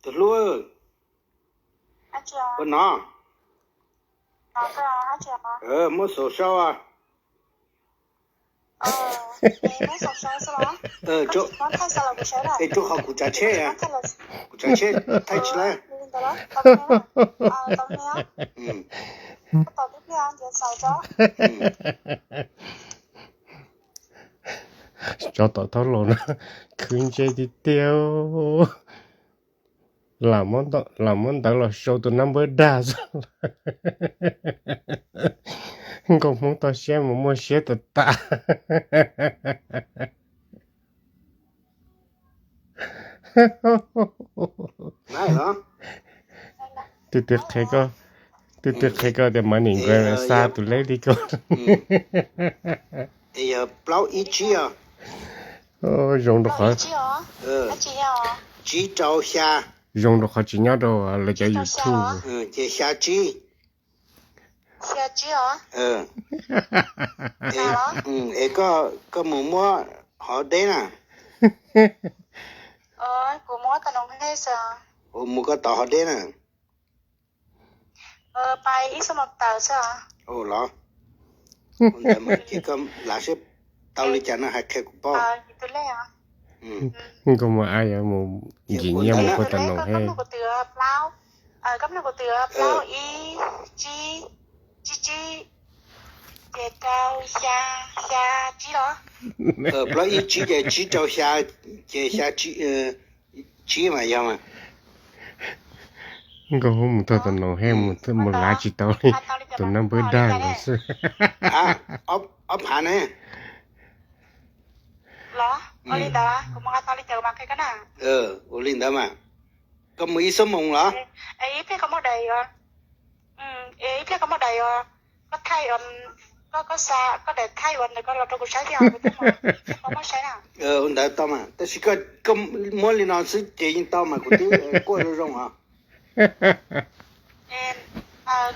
Tus hlub, ua no. Muab xaus sau. Es rau qhov kuv tsav tsheb, kuv tsav tsheb thaij tsis tau. Tsov tom thab laus no khwv ntse tiag tiag. Lam muab ntawv los sau tus nab npawb dag xwb. Nkauj Hmoob toj siab mas muaj siab tas tas. Twb twb qhia koj, twb twb qhia koj tias mas nim nkaus xa tus leb li ko. Yog plaub ib tsib os. Zoo rau qhov tsib rau xya. Zoo rau qhov tsis nyob rau lawv cov YouTube. Ces xya tsib. Es koj mus muab hov deb na. Mus koj tom hov deb na. Los, ces koj lam seb tau li cas no hais qhia kuv paub. Nkauj Hmoob a, yog mus nkim nyiaj mus puag tom Noom Hej. Plaub ib tsib ces tsib rau xya, ces xya tsib mas yog mas. Nkauj Hmoob mus txog tom Noom Hej mus lav tsis tau li tus nab npawb dag nkaus xwb. Ob phav ne. Ua li ntawd mas, koj mus ib xuab moos los? Ib pliag koj muab daim, ib pliag koj muab daim, koj thaij, koj xa koj daim thaij uas ntawd koj los rau kuv saib thiab, kuv twb muab saib na. Ua ntawd tau mas, tab sis koj muab li no xwb ces yeej tau mas, kuv twb kuaj zoo zoo os.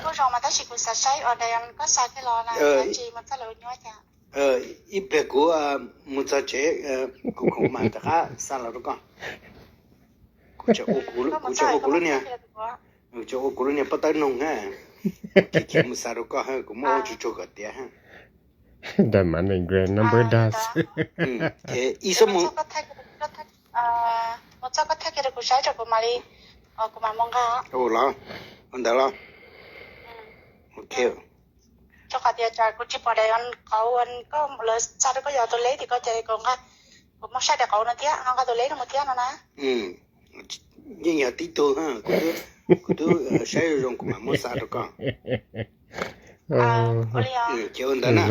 Kuj zoo mas tab sis kuv xav saib ua daim koj xa kiag los na, tsis mus txog lawv nyuaj cas. Ib pliag kuv mus txog tsev, kuv khoom mas rov qab xa los rau koj. Kuv tseem ua kuv lub niag, kuv tseem ua kuv lub niag pob tawb noog na, khiav khiav mus xa rau koj, kuv muab ua tsuag tsuag kom tiav. Daim mas nws nab npawb dag xwb. Ib xuab moos. Mus txog koj thaij kiag rau kuv saib tso kuv mam li, kuv mam mus nqa. Los, ua ntawd los. Rau qhov tias tsam kuv tsis pom daim qauv uas koj lawv xa rau koj yog tus leb tim koj ces kuv nqa, kuv muab saib daim qauv no thiab nqa tus leb no mus thiab no na. Yeej yog tib tug, kuv twb saib zoo zoo kuv mam muab xa rau koj. Ces ua ntawd na.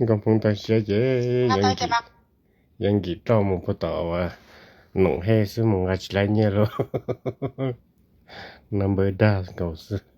Nkauj Hmoob toj siab ces yeej nkim roj mus puag tom Noom Hej xwb, mus nqa tsis laib nyiaj lauj. Nab npawb dag nkaus xwb.